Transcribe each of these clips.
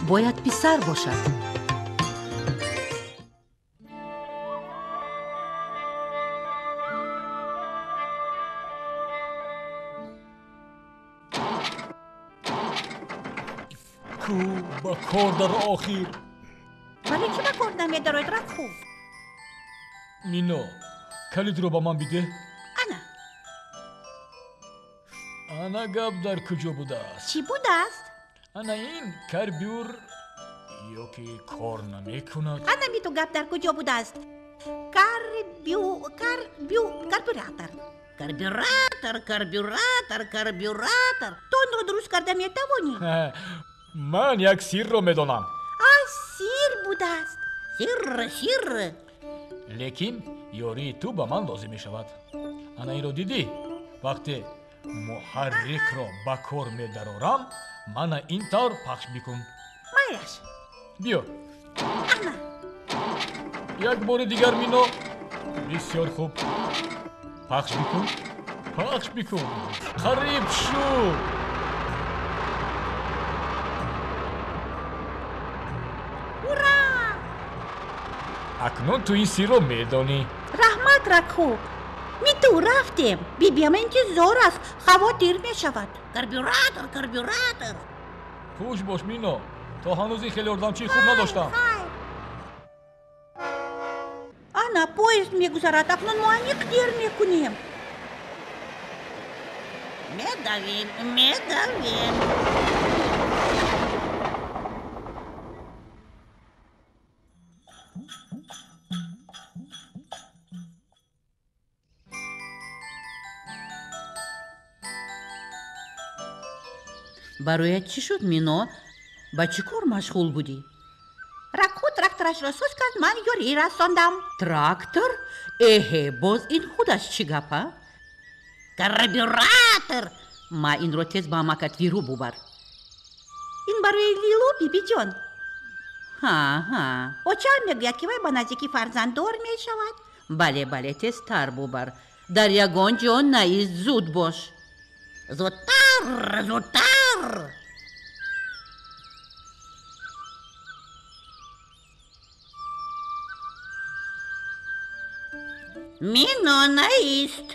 Бояд писар бошад. Ку ба кор дар охир. Вале чӣ ба кор намедарояд, Ракху? Мино, калидро ба ман бидеҳ. Ана. Ана гап дар куҷо будааст? Чӣ будааст? Ана ин карбюр ё ки кор намекунад. Ана миту гап дар куҷо будааст? Карбю, карбю, карбюратор. Карбюратор, карбюратор, карбюратор. Ту онро дуруст карда метавонӣ? Ман як сирро медонам. А, сир будааст. Сир, сир. Лекин ёрии ту ба ман лозим мешавад. Ана инро дидӣ? Вақте муҳаррикро ба кор медарорам, мана ин тавр пахш бикун. Майлаш. Биё. Ана. Як бори дигар, Мино. Бисёр хуб. Пахш бикун. Пахш бикун. Қариб шуд. Ура! Акнун ту ин сирро медонӣ. Раҳмат, Ракху. Миту, рафтем. Бибиам интизор аст, хавотир мешавад. Карбюратор, карбюратор. Хуш бош, Мино. То ҳанӯз ин хеле ёрдамчии хуб надоштам. Ана поезд мегузарад, акнун мо аниқ дер мекунем. Медавем, медавем. Бароят чӣ шуд, Мино? Ба чӣ кор машғул будӣ? Ракху тракторашро соз кард, ман ёрӣ расондам. Трактор? Эҳе, боз ин худаш чӣ гапа? Карбюратор! Ма инро тез ба амакат Виру бубар. Ин барои Лилу, бибиҷон. Ҳа, ҳа. Очаам мегӯяд, ки вай ба наздикӣ фарзанддор мешавад. Бале, бале, тезтар бубар. Дар ягон ҷо наист, зуд бош. Зудтар, зудтар. Мино наист.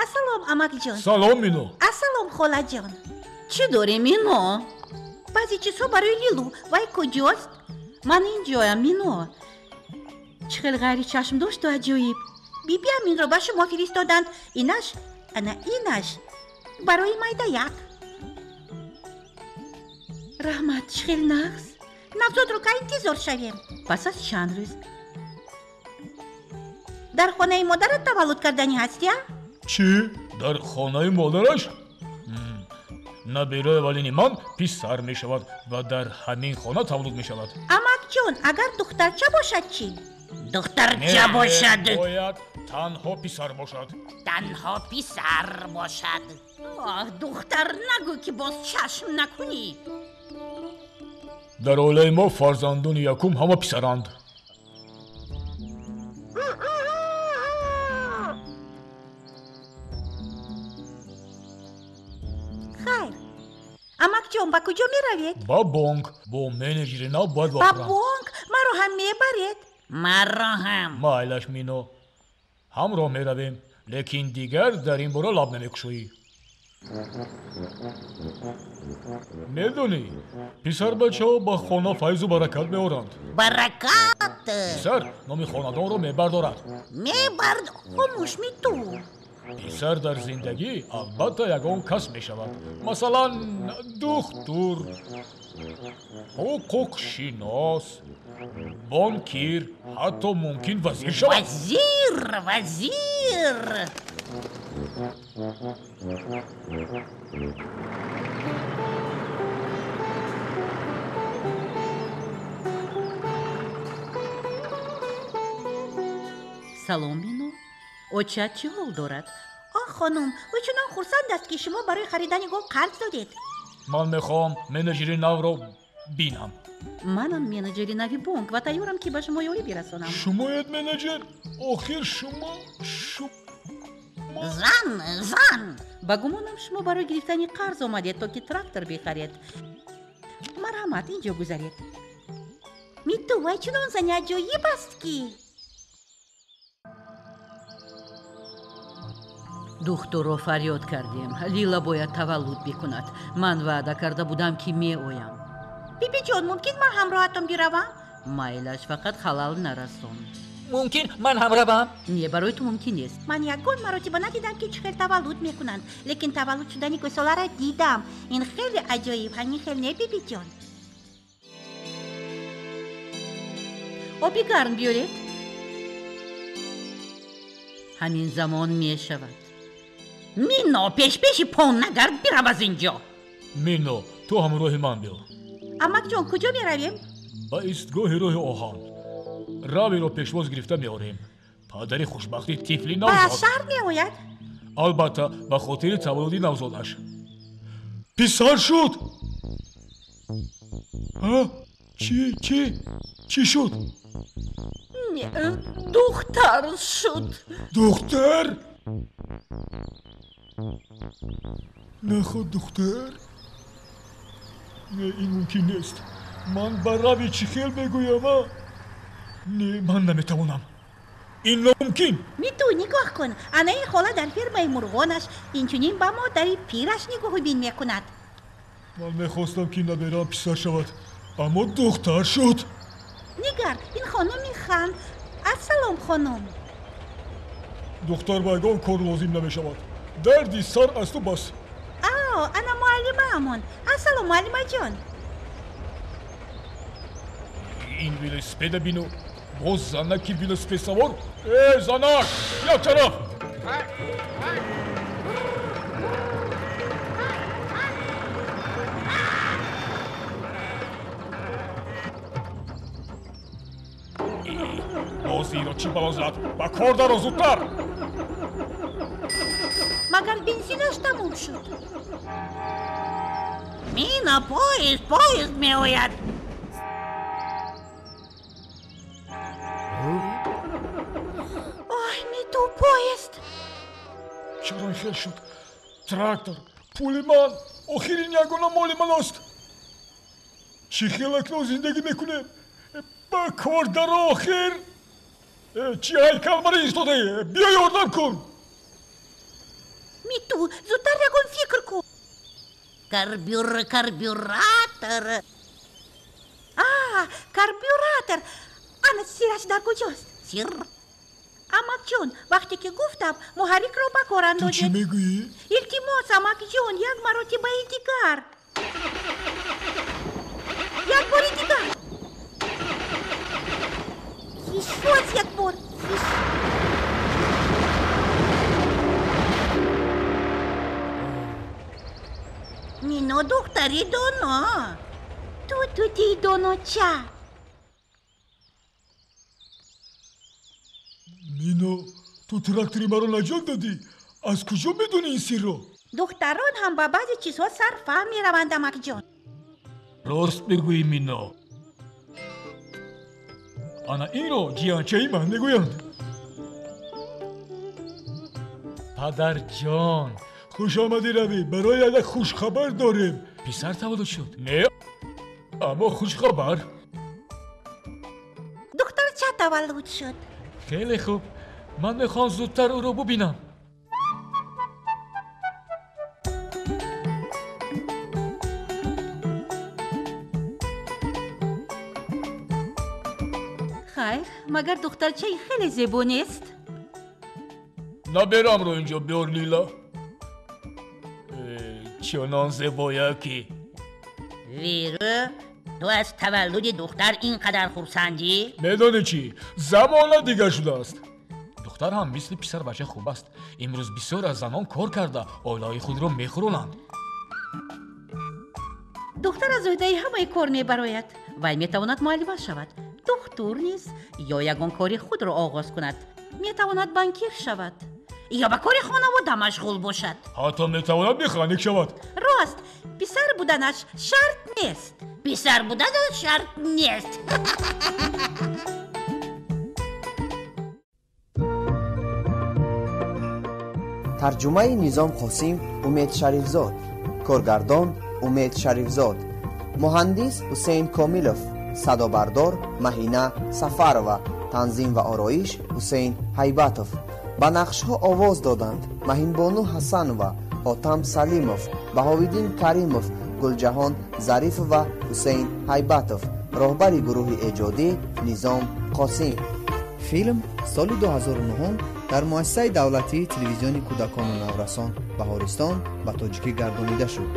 Ассалом, амакҷон. Салом, Мино. Ассалом, холаҷон. Чӣ дорӣ, Мино? Баъзе чизҳо барои Лилу. Вай куҷост? Ман инҷоям, Мино. Чӣ хел ғайричашм дошту аҷоиб. Бибиам инро ба шумо фиристоданд. Инаш, ана инаш барои майдаяк. Раҳмат, чӣ хел нағз. Навзодро ка интизор шавем? Пас аз чанд рӯз. Дар хонаи модарат таваллуд карданӣ ҳастӣ, а? Чӣ? Дар хонаи модараш? Набераи аввалини ман писар мешавад ва дар ҳамин хона таваллуд мешавад. Амакҷон, агар духтарча бошад чӣ? Духтарча бошад. Бояд танҳо писар бошад. Танҳо писар бошад. Оҳ, духтар, нагӯ ки боз чашм накунӣ. Дар оилаи мо фарзандони якум ҳама писаранд. Хайр. Амакҷон, ба куҷо меравед? Ба бонк. Бо менеҷери нав бояд Ба вохӯрам. бонк? Маро ҳам мебаред? Маро ҳам. Майлаш, Мино, ҳамроҳ меравем, лекин дигар дар ин бора лаб намекушоӣ. Медонӣ, писарбачаҳо ба хона файзу баракат меоранд. Баракат. Писар номи хонадонро мебардорад. Мебард. Хомӯш, Миту. Писар дар зиндагӣ албатта ягон кас мешавад. Масалан, духтур, ҳуқуқшинос, бонкир, ҳатто мумкин вазир шавад. Вазир, вазир. Салом, Мино. Очат чӣ ҳол дорад? Оҳ, хонум, ӯ чунон хурсанд аст, ки шумо барои харидани гов қарз додед. Ман мехоҳам менеҷери навро бинам. Манам менеҷери нави бонк ва тайёрам, ки ба шумо ёрӣ бирасонам. Шумоед менеҷер? Охир шумо Зан, зан. Ба гумонам, шумо барои гирифтани қарз омадед, то ки трактор бихаред. Марҳамат, ин ҷо гузаред. Миту, вай чунон зани аҷоиб аст, ки Духтурро фарёд кардем. Лила бояд таваллуд бикунад. Ман ваъда карда будам, ки меоям. Бибиҷон, мумкин ман ҳамроҳатон биравам? Майлаш, фақат халал нарасон. Мумкин ман ҳам равам? Не, барои ту мумкин нест. Ман ягон маротиба надидам, ки чӣ хел таваллуд мекунанд, лекин таваллуд шудани гӯсоларо дидам. Ин хеле аҷоиб, ҳамин хел не, бибиҷон? Оби гарм биёред. Ҳамин замон мешавад. Мино, пешпеши пон нагард, бирав аз ин ҷо. Мино, ту ҳамроҳи ман биё. Амакҷон, куҷо меравем? Ба истгоҳи роҳи оҳан. Равиро пешвоз гирифта меорем. Падари хушбахти тифли Ба навзод. шаҳр меояд? Албатта, ба хотири таваллуди навзодаш. Писар шуд! А? Чӣ, чӣ? Чӣ шуд? Не, духтар шуд. Духтар? Наход духтар? Не, ин мумкин нест. Ман ба Рави чӣ хел мегӯям, а? Не, ман наметавонам. Ин номумкин. Миту, нигоҳ кун, ана ин хола дар фермаи мурғонаш инчунин ба модари пираш нигоҳубин мекунад. Ман мехостам, ки наберам писар шавад, аммо духтар шуд. Нигар, ин хонуми хан. Ассалом, хонум. Духтар ба ягон кор лозим намешавад. Дарди сар асту бас. Ао, ана муаллимаамон. Ассалом, муаллимаҷон. Ин велосипеда бину. Боз занаки велосипедсавор. Э, занак, як тараф! Боз инро чӣ бало зад? Ба кор даро зудтар! Магар бензинаш тамом шуд? Мино, поезд, поезд меояд. Ой, Миту, поезд. Чаро ин хел шуд? Трактор, пули ман, охир ин ягона моли ман аст. Чӣ хел акнун зиндагӣ мекунем? Ба кор даро охир! Чӣ ҳайкал барои истодаӣ? Биё ёрдам кун! Миту, зудтар ягон фикр кун. Карбюр, карбюратор. А, карбюратор. Ана сираш дар куҷост? Сир. Амакҷон, вақте ки гуфтам, муҳаррикро ба кор Ту чӣ андозед. мегӯӣ? Илтимос, амакҷон, як маротибаи дигар. Як бори дигар. Боз як бор. Мино, духтари доно. Ту тутии доноча. Мино, ту трактори маро наҷот додӣ. Аз куҷо медонӣ ин сирро? Духтарон ҳам ба баъзе чизҳо сарфаҳм мераванд, амакҷон. Рост мегӯӣ, Мино. Ана инро ҷиянчаи ман мегӯянд. Падарҷон, хуш омадӣ, Равӣ. Барои як хушхабар дорем. Писар таваллуд шуд? Не, аммо хушхабар. Духтарча таваллуд шуд. Хеле хуб. Ман мехоҳам зудтар ӯро бубинам. Хайр, магар духтарчаи хеле зебо нест? Наберамро инҷо биёр, Лила. Чунон зебоя ки. Веро, ту аз таваллуди духтар ин қадар хурсандӣ? Медонӣ чӣ? Замона дигар шудааст. Духтар ҳам мисли писарбача хуб аст. Имрӯз бисёр аз занон кор карда оилаи худро мехӯронанд. Духтар аз ӯҳдаи ҳамаи кор мебарояд. Вай метавонад муаллима шавад, духтур низ, ё ягон кори худро оғоз кунад. Метавонад банкир шавад ё ба кори хонавода машғул бошад. Ҳатто метавонад механик шавад. Рост, писар буданаш шарт нест. Писар буданаш шарт нест. Тарҷумаи Низом Қосим, Умед Шарифзод. Коргардон Умед Шарифзод. Муҳандис Ҳусейн Комилов. Садобардор Маҳина Сафарова. Танзим ва ороиш Ҳусейн Ҳайбатов. Ба нақшҳо овоз доданд Маҳинбону Ҳасанова, Ҳотам Салимов, Баҳовиддин Каримов, Гулҷаҳон Зарифова, Ҳусейн Ҳайбатов. Роҳбари гурӯҳи эҷодӣ Низом Қосим. Филм соли 2009 дар муассисаи давлатии телевизиони кӯдакону наврасон Баҳористон ба тоҷикӣ гардонида шуд.